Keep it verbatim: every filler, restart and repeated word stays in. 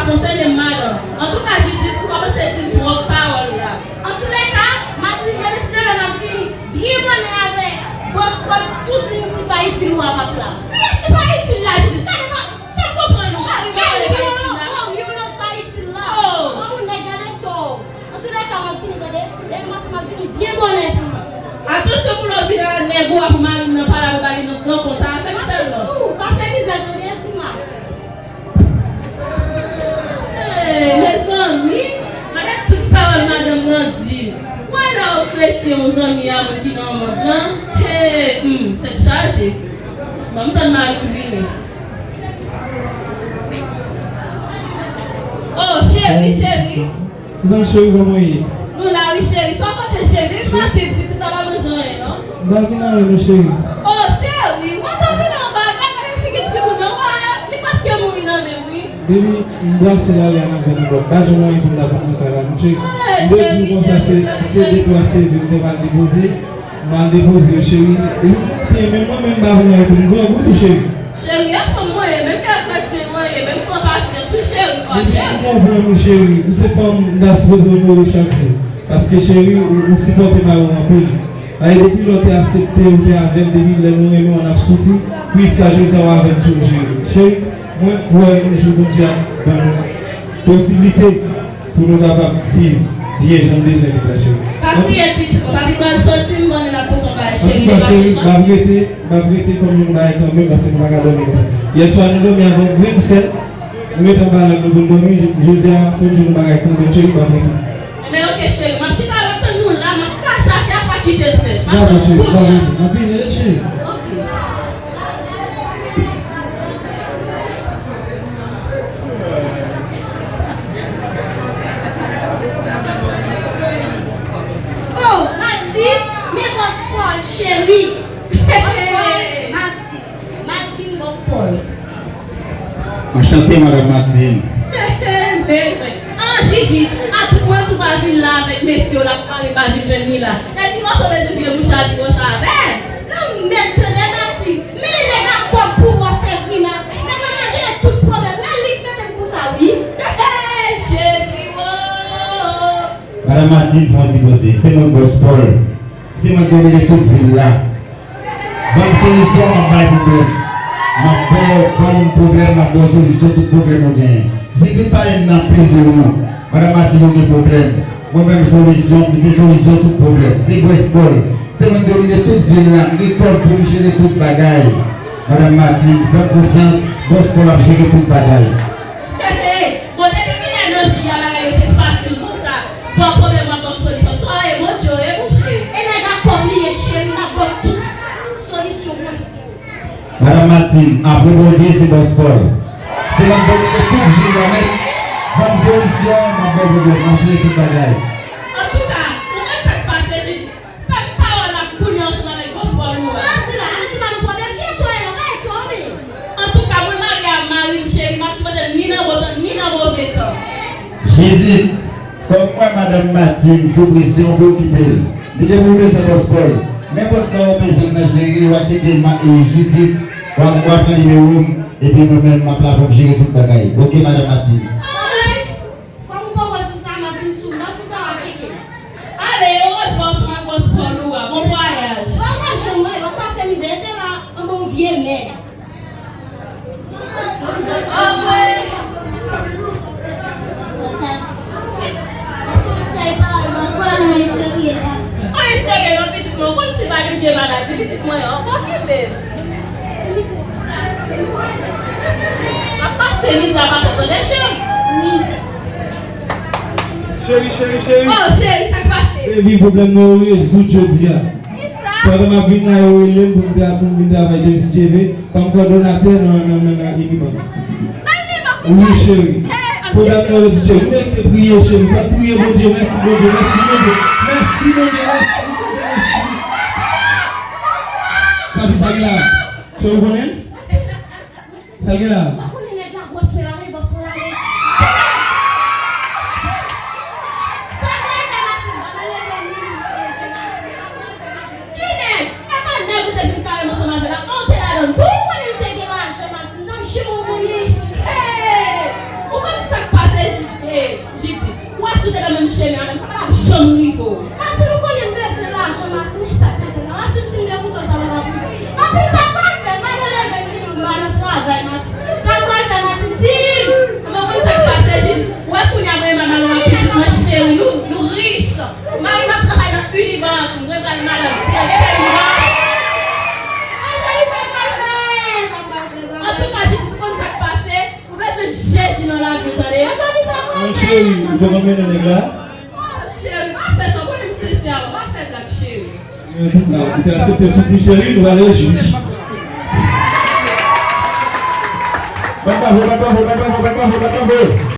Konsène m, madanm. Antouka, Jidit, ou kòmanse di m twòp pawòl la. Antoulèka, Matin, demen si Dye vle, m ap vini byen bonè avèk bòs Pòl pou di m si pa itil ou a p ap la. Kiyès ki pa itil la, Jidit? Gade, non, fè m konprann ou. Gade, gade, pa itil la. Oh, yon lòt pa itil la. Oh. Yon moun nèg gade to. Antoulèka, m ap vini, tande. Demen maten, m ap vini byen bonè pou ou. Atansyon pou lè w vin a nèg ou a pou mari m nan pale avè w, ba li nan gran konta avè m sèlman. Atansyon, pase mizè, tande, grimas. Hey, mezanmi, gade tout pawòl madanm nan di. Mwen la, yon kretyen, yon zanmi a mwen ki nan mond lan. Hey, hmm, tèt chaje. Ban m tann mari m vini. Oh, cheri, cheri. Kòman cheri, kòman w ye? Nou la wi cheri, sa w pote cheri? Depi maten pitit la pa manje anyen non. M pa vin anyen non cheri. Oh cheri, mwen ta vin anba, gade figi timoun nan, wè, li prèske mouri nan men m wi. Depi m bwase l ale a nan venn ankò, m pa janm anyen pou m ta pran nan kay la non cheri. M te di w konsa se, se de twa C V m te pral depoze. M al depoze yo, cheri. Epi, men mwen menm m pa vin anyen pou m grangou tou, cheri. Cheri, e fanm mwen ye, menm ke kretyen mwen ye, men m pran pasyans wi, cheri, pa cheri. Depi m konprann ou, cheri, ou se fanm m ta sipoze onore chak jou. Paske, cheri, ou, ou sipòte mari w anpil. Paske depi lè w te aksepte, ou te avè l, depi lè nou renmen w, n ap soufri, pou jiska jodi a w avè m toujou, cheri. Cheri, mwen kwè yon jou Bondye ap ban nou posiblite pou nou kapab viv byen jan n bezwen viv la, cheri. Pa kriye pitit mwen, pa vin mal soti, m konnen n ap pote yon bagay cheri. Antouka, cheri, m ap rete, m ap rete kòm yon bagay kanmenm, paske nou pa ka dòmi konsa. Yèswa, nou dòmi avè yon grenn sèl, nou mete anba lang nou pou n dòmi, j-, jodi a, fò n jwenn yon bagay kanmenm, cheri, m ap rete. Enben, oke, cheri, m ap chita la, m ap tann nou la, m ap krache atè a, pa kite l sèch. Dakò, cheri, m ap rete, m ap vini, cheri. Oke. Oh, Matin, men bòs Pòl, cheri. Bòs Pòl, Matin. Matin, bòs Pòl. Anchante, madanm Matin. Men, men. Ah, Jidit, a tout mwen tou pa vin la avèk mesye w la pou mari pa vin jwenn li la. E divòs ou bezwen vye mouch a divòs avè l. Non, mèt tande Matin. Men nèg a kòb pou w ap fè grimas. Nèg la ka jere tout pwoblèm. Nan lit mete m konsa wi. Hey, Jezi, wo. Madanm Matin, fè yon ti poze. Se mwen bòs Pòl. Se mwen k domine tout vil la. Ban m solisyon, m ap bay pwoblèm. M ap ba w, ban m pwoblèm, m ap ba w solisyon tout pwoblèm ou genyen. Jezi pale m nan anpil de ou. Madanm Matin, ou gen pwoblèm. Mwen menm solisyon, m se solisyon tout pwoblèm. Se bòs Pòl. Se mwen k domine tout vil la. M gen kòb pou m jere tout bagay. Madanm Matin, fè m konfyans, bòs Pòl ap jere tout bagay. Hey, hey, bon, depi kilè nan vi a bagay yo te fasil konsa? Bon, pwoblèm w ap ban m solisyon. Sa w ye, Bondye w ye, mouche? E nèg a kòb li ye, cheri, n ap ba w tout solisyon pou li. Madanm Matin, apre Bondye, se bòs Pòl. Se mwen k domine tout vil la, mèt. Ban m solisyon, m ap ba w pwoblèm, m ap jere tout bagay. Antouka, ou konn sa k pase, Jezi. Fè m pawòl la kounye a ansanm avèk bòs Pòl ou a. Sa w ap di la? Ann di m pa nan pwoblèm. Kilè to ye la? Pa e to, men. Antouka, mwen marye a mari m, cheri, m ap sipòte l ni nan bon tan, ni nan move tan. Jidit, kòm mwen, madanm Matin sou presyon, m preokipe l. Li gen pou l bezwen bòs Pòl. Nenpòt lè w bezwen m nan, cheri, w a tcheke ma-, e, Jidit, w a, w a pran nimewo m, epi mwen menm, m ap la pou m jere tout bagay. Oke, madanm Matin. Alright. Kòm ou poko sou sa, m ap vin sou, m ap sou sa, w ap tcheke. Ale, yo, revwa ansanm ak bòs Pòl ou a. Bon vwayaj. W ap janm wè, w ap pase mizè, rete la, anba yon vye nèg. Anmwey. Sa e pawòl bòs Pòl, mwen serye, pa fè. Mwen serye, non, pitit mwen, ou konn si pa gen vye maladi, pitit mwen, an, okipe. Ap pase mizè, ap atann, tande, cheri? Wi. Cheri, cheri, cheri. Oh, cheri, sa k pase? Epi pwoblèm nou yo rezoud jodi a. Kisa? Pandan m ap vin la, yo rele m pou m tra-, pou m vin travay de S T V kòm kòdonatè nan, nan, nan, nan Unibank. Nan Unibank, wi, cheri. Hey, pwoblèm nou yo rezoud, cheri. Ou merite priye, cheri. Fò n priye Bondye. Mèsi, Bondye. Mèsi, Bondye. Mèsi, Bondye. Mèsi, Bondye. Mèsi. Sa ki sa ki la? Cheri, ou konnen? Sa l gen la? Ou pa konnen nèg la bwè swen la, men bòs mwen la, men. Sa vle fè Matin, pa nan leve ni, ni, ni, ni. Ki nèg? E pa nèg ou te fin karem ansanm avè l la, an, ou te ladann tou? Ou konnen l te gen lajan, Matin, n t ap jere yon moun li. Hey! Ou konn sa k Kòman mennen nèg la? Oh, cheri, pa fè sa, konnen m sensè avè w, pa fè blag, cheri. Li te aksepte soufri cheri, nou pral rejwi. Bat bravo, bat bravo, bat bravo, bat bravo, bat bravo.